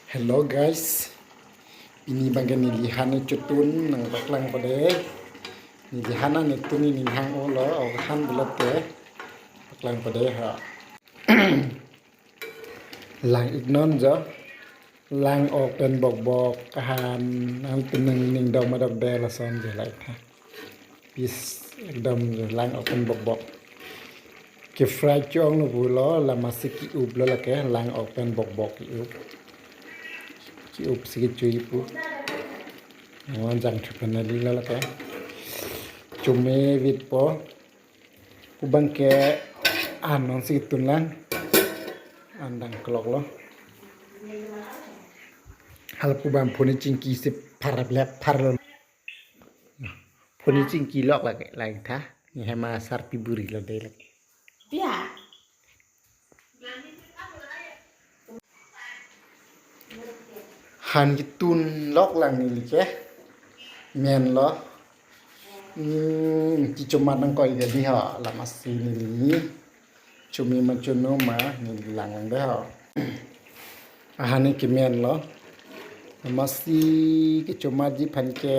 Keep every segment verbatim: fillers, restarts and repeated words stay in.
Hello guys, pini abangke neli han chotun nangpaklangpo dei. Neli han an chotun neli hang-olo, ok han pulote paklangpo dei ha. Lang-iknon jo, lang-ok pen bokbok ahan, nangtum nangning dong madok dei lason jo, like ha. Piece ekdom lang-ok pen bokbok. Ke-fry chonglo pulo, la masi ke-up lo lake, lang-ok pen bokbok ke-up. Ke-up si kechui pu. Nangvangjang thu pen neli lo lake. Chomevitpo. Pu abangke an non si tun lang. An dang kelok lo. Halapu abang phone chingki si phar le phar lo. Phone chingki lok lake, lake tha. Ni hema sarpi buri lo dei lake. Pia. Han chotun lok lang neli ke. Men lo. Hmm, kechomat nangkok ke dei ha, la masi neli. Chome ma chono ma neli lang lang dei ha. Ahan ke men lo. La masi kechomatji aphan ke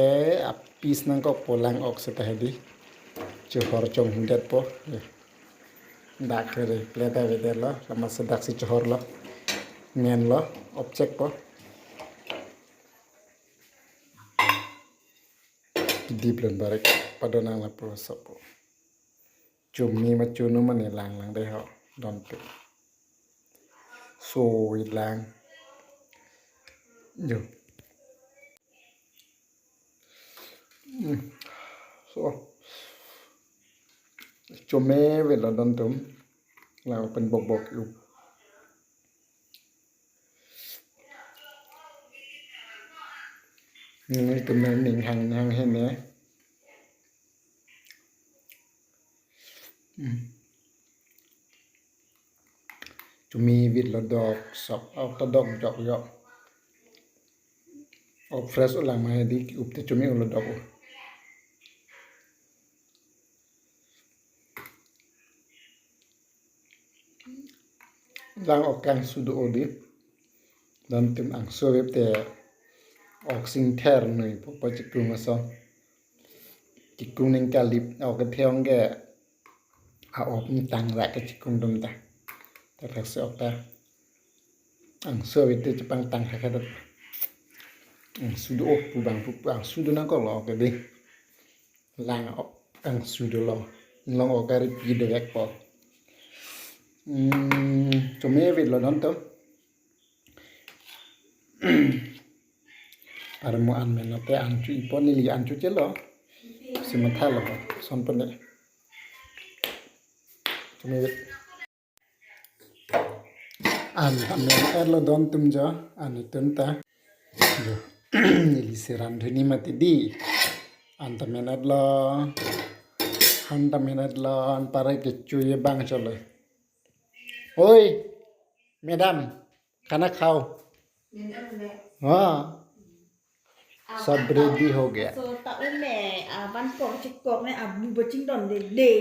a-piece nangkokpo, lang-ok seta hedi. Chohor chonghudetpo. Eh. Dak hedi, plate avedetlo, la masi daksi chohorlo. Men lo, opchekpo. Dip lun barik, padonang lapu sopo. Chome ma chono ma ne lang lang dei ho, don pe. So, i lang. Jo. Hmm. So. Chomevitlo don tum. Lang-ok pen bokbok ke-up. Nangtum nangning hang hang hene. Hmm. Chomevitlo dok sok, ok ta dokjok jo. Ok fresh-o lang ma hedi, ke-up te chome-olo dok-o. Lang-ok angsu do-o dei. Don tum angsu ave te ok singther noi po, po chikung aso. Chikung ning kalip, ok kethe-ong ke a-op ni tang ra ke chikung dum ta. Ta thak si ok ta. Angsu ave te chepangtang kha kha dot. Angsu do-o pu abang pu, angsu do nangkoklo ke dei. Lang-ok angsu dolo. Long-ok ari pi dovekpo. Hmm, chomevitlo don tum. Armo an menote an cho-ipo, neli an chochelo. Si mathalo, son pone. Chomevit. An ta men-etlo don tum jo, an chotun ta. Jo. Neli si randhuni mati dei. An ta men-etlo. Han ta men-etlo, an pare kechui abang cholo. Oi, madam, khana khao. Ha. Sab ready ho gaya. So ta ume, a, van por chikok ne, a, bu baching don de de le.